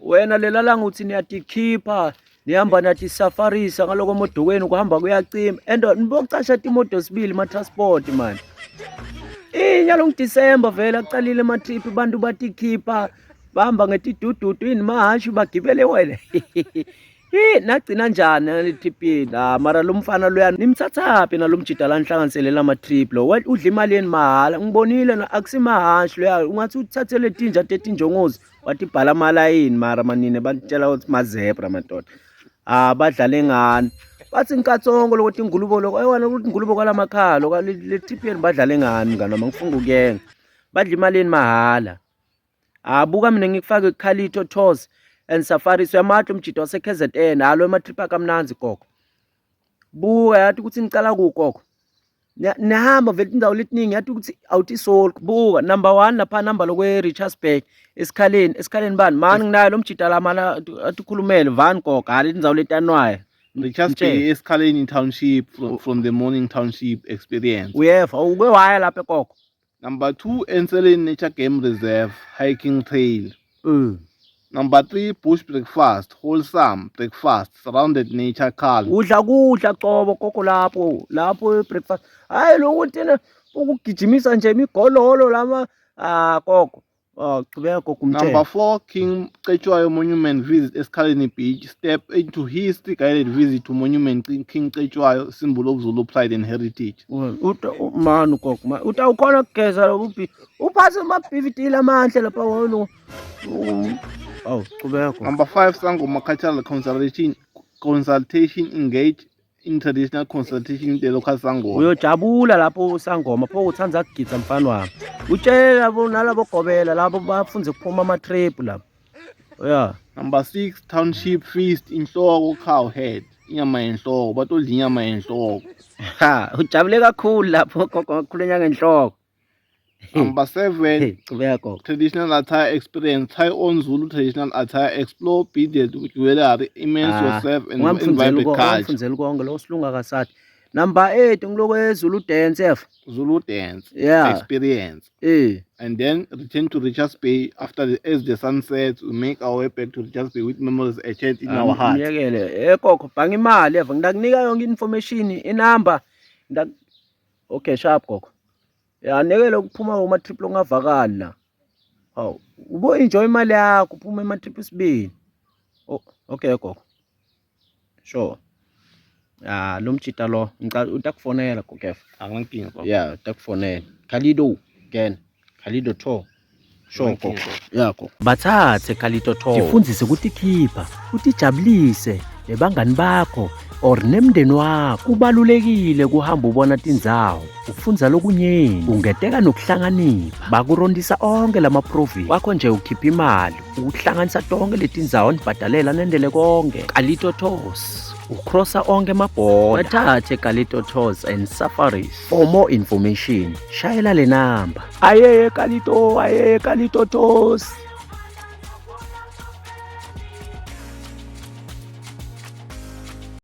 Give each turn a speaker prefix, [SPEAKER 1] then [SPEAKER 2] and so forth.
[SPEAKER 1] Wena lela langa uthi niyatikhipha nihamba natisafarisa ngaloko emodokweni kuhamba kuyacima and nibocasha timoto sibili ma-transport mani. Inyalo ngiDisemba vele aqalile ama-trip bantu batikhipha bahamba ngetidududu yini mahashi bagibele wena. Hi nagcina njani nale trip yenu? Ah mara lo mfana loya nimthathaphi nalo mjida la nihlanganisele lama trip lo. Udla imali yenu mahhala. Ngibonile na akusimahashi loya ungathi uthathele tinja tetinjongozi watibhala amalayini mara manine batshela ukuthi mazebra madoda. Ah badlale ngani. Bathi nkatsongo lokho tingulubo lokho. Ayiwana ukuthi ingulubo kwalamakhalo le trip yenu badlale ngani mngani wami ngifuna ukuyenga. Badla imali yenu mahhala. Ah buka mina ngikufake Khalito Tours and Safaris uyamatla umjito wase KZN halo ema trip akamnanzi gogo. Buka yathi ukuthi ngicala ku gogo. Nihamba vele indawo letiningi yathi ukuthi awuthi sol buka number 1 lapha number lokwe Richards Bay esikhaleni esikhaleni bani mani nginayo lo mjita la mana athi ukhulumele van gogo hali indzawo letanwayo.
[SPEAKER 2] Richards Bay esikhaleni township from the morning township experience.
[SPEAKER 1] Uyeva uke waya lapha gogo.
[SPEAKER 2] Number 2, Enseleni Nature Game Reserve hiking trail. Number 3, bush breakfast, wholesome breakfast, surrounded nature calm.
[SPEAKER 1] Udla kudla cobo gogo lapho lapho breakfast. Hayi lokuthi na ukugijimisa nje imigololo lama ah gogo. Oh chubeka gogo umtshele.
[SPEAKER 2] Number 4, King Cetshwayo Monument visit Esikhaleni Beach. Step into history guided visit to Monument King Cetshwayo, symbol of Zulu pride and heritage.
[SPEAKER 1] Uta mani gogo ma utawukhona kugeza lo ubhi uphathe amabhivitile amahle lapha wona. Awu chubeka gogo.
[SPEAKER 2] Number 5, Sangoma Cultural Consultation engage in traditional consultation with the local Sangoma.
[SPEAKER 1] Uyojabula lapho usangoma pho uthanda kugidza mfana wami. Utshele labo nalabo gobela labo bafunze kuphuma ama trip lapho. Yeah.
[SPEAKER 2] Number 6, township feast inhloko cow head. Inyama yenhloko, batodla inyama yenhloko.
[SPEAKER 1] Ha, ujabule kakhulu lapho gogo ngakhulunywa ngenhloko.
[SPEAKER 2] Number 7,
[SPEAKER 1] Chubeka gogo.
[SPEAKER 2] traditional attire experience. Try on Zulu traditional attire, explore beaded jewelry, immerse
[SPEAKER 1] Ah,
[SPEAKER 2] yourself in, in
[SPEAKER 1] Ungamfundzeli
[SPEAKER 2] vibrant
[SPEAKER 1] konke,
[SPEAKER 2] culture.
[SPEAKER 1] ungamfundzeli konke lo silunga kasathi. Number 8 ngiloko eZulu dance efa.
[SPEAKER 2] Zulu dance experience. And then return to Richards Bay after the, as the sun sets, we make our way back to Richards Bay with memories etched in our hearts.
[SPEAKER 1] Myekele ekokho bhanga imali eva ngidakunika yonke information inamba ngidak Okay sharp gogo. Ya nekele ukuphuma kuma trip lokungavakali la. Hawu ubo enjoy imali yakho uphuma ema trip isibili. Oh okay gogo. Sure. Ah lo mjita lo ngicela utakufonela gogo.
[SPEAKER 2] Anginankinga baba.
[SPEAKER 1] Yeah utakufonela. Khalido again. Khalido tour. Sure gogo. Yeah gogo. Bathathe Khalito Tour. Tifundise kutikhipha, utijabulise nebangani bakho or nemndeni wakho. Kubalulekile kuhamba ubona tindzawo, ufundza lokunyenti, ungeteka nokuhlakanipha. Bakurondisa onke lama province. Kwakho nje ukhipha imali, ukuhlanganisa tonke letindzawo nibhadalela nendele konke. Kalito Tours. Ucrossa onke amabhoda. Bathathe Kalito Tours and Safaris. For more information, shayela le namba. Ayeye Kalito, ayeye Kalito Tours.